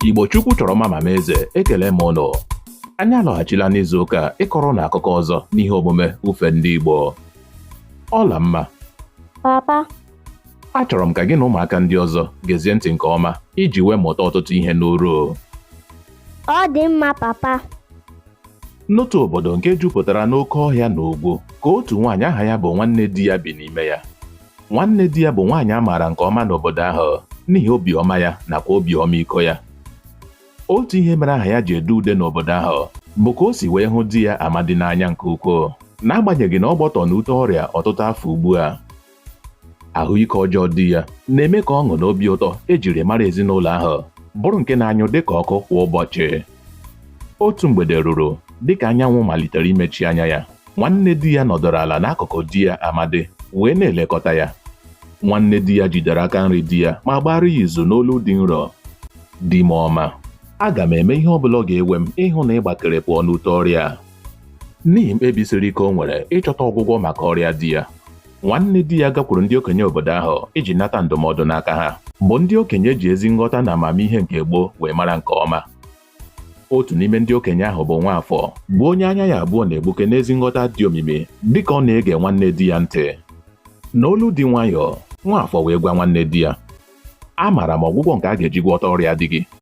Igbo Chukwu chọrọ mma ma mee eze, ekele m ụnụ. Anyị alọghachila n'izu ụka ịkọrọ ụnụ akụkọ ọzọ n'ihe omume Ufe Ndị Igbo. Ọlamma. Papa. Achọrọ m ka gị na ụmụaka ndị ọzọ gezie ntị nke ọma iji wee mụta ọtụtụ ihe n'uru. Ọ dị mma, papa. N'otu obodo nke jupụtara n'oke ọhịa na ugwu ka otu nwaanyị aha ya bụ nwanne di ya bi n'ime ya. Nwanne di ya bụ nwaanyị a maara nke ọma n'obodo ahụ n'ihi obiọma ya nakwa obi ọmịiko ya. Otu ihe mere aha ya ji ede ude n'obodo ahụ bụ ka o si wee hụ di ya Amadi n'anya nke ukwuu n'agbanyeghị na ọ gbọtọ n'ute ọrịa ọtụtụ afọ ugbu a. Ahụike ọjọọ di ya na-eme ka ọṅụ na obi ụtọ e jiri mara ezinụlọ ahụ bụrụ nke na-anyụ dịka ọkụ kwa ụbọchị. Otu mgbede ruru dịka anyanwụ malitere imechi anya ya, nwanne di ya nọdụrụ ala n'akụkụ di ya Amadi wee na-elekọta ya. Nwanne di ya jidere aka nri di ya ma gbara ya izu n'olu dị nro. Di m ọma, aga m eme ihe ọ bụla ọ ga-ewe m ịhụ na ị gbakere pụọ n'ute ọrịa a. N'ihi mkpebi siri ike o nwere ịchọta ọgwụgwọ maka ọrịa di ya, nwanne di ya gakwuru ndị okenye obodo ahụ iji nata ndụmọdụ n'aka ha, bụ ndị okenye ji ezi nghọta na amamihe nke gboo wee mara nke ọma. Otu n'ime ndị okenye ahụ bụ Nwaafọ, bụ onye anya ya abụọ na-egbuke n'ezi nghọta dị omimi dịka ọ na-ege nwanne di ya ntị. N'olu dị nwayọọ, Nwaafọ wee gwa nwanne di ya, amaara m ọgwụgwọ nke a ga-eji gwọta ọrịa di gị.